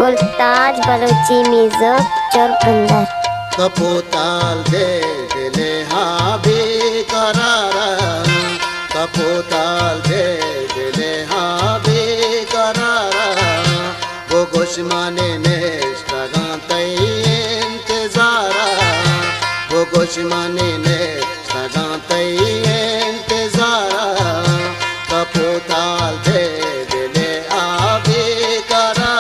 گلتاج بلوچی میوزک چور بندر۔ کپوتال دے دلے ہا بے قرارا، کپوتال دے دلے ہا بے قرارا، بگوش من نشتگاں تئی انتظارا، بگوش من نشتگاں تئی انتظارا، کپوتال دے دلے آ بے قرارا۔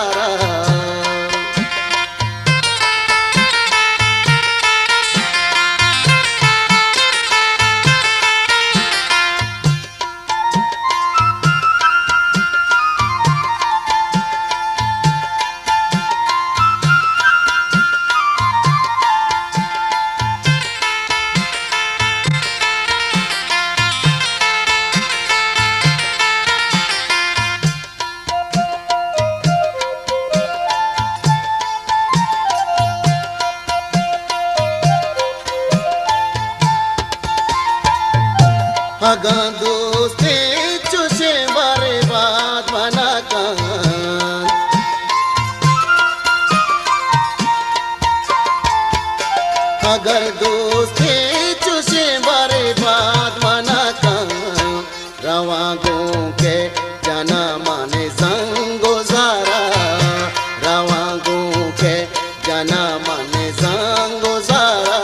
اگاں دوستیں چوشیں برباد منا کن، اگر دوستیں چوشیں برباد منا کن، رواں گوں کہ جناں من زنگ و زارا، رواں گوں کہ جناں من زنگ و زارا،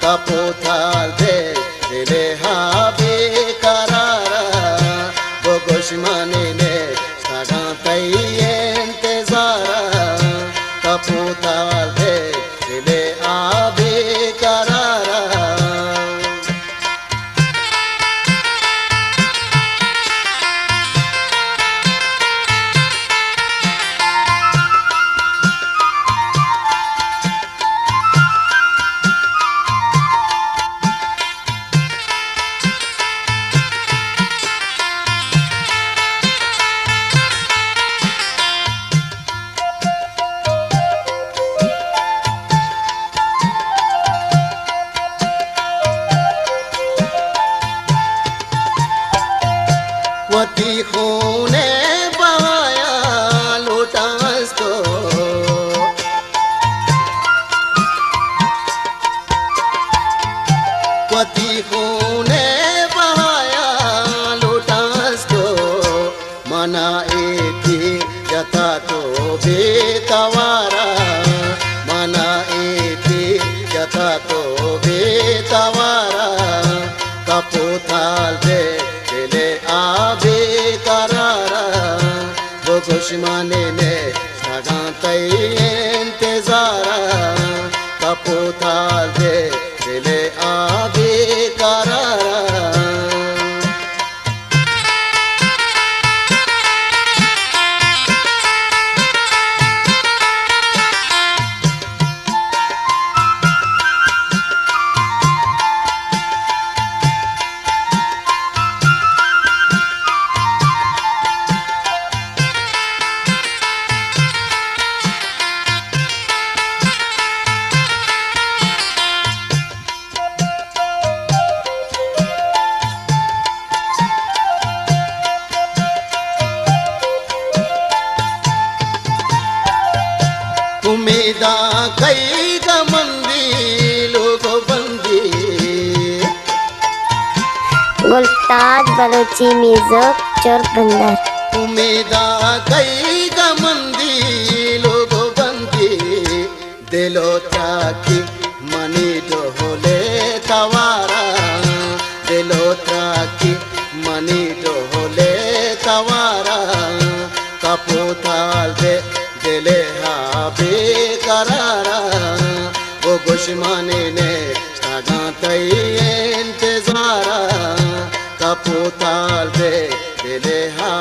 کپوتال دے دلے ہا بے قرارا، بگوش من نشتگاں تئی انتظارا، کپوتال دے دلے آ بے قرارا۔ وتی خون ءِ بہایا لوٹاں از تو، وتی خون ءِ بہایا لوٹاں از تو، منا اے تیر جتا تو بے توارا، منا اے تیر جتا تو بے توارا، کپوتال دے دلے آ بے قرارا، بگوش من نشتگاں تئی انتظارا، کپوتال دے دلے آ بے قرارا۔ امیداں کئیگ من دی لوگ بندی۔ گلتاج بلوچی میوزک چور بندر۔ امیداں کئیگ من دی لوگ بندی۔ دل ءُ تراکی منی ڈولے توارا، دل ءُ تراکی منی ڈولے توارا، کپوتال دے دلے ہا بے قرارا، بگوش من نشتگاں تئی انتظارا، کپوتال دے دلے ہا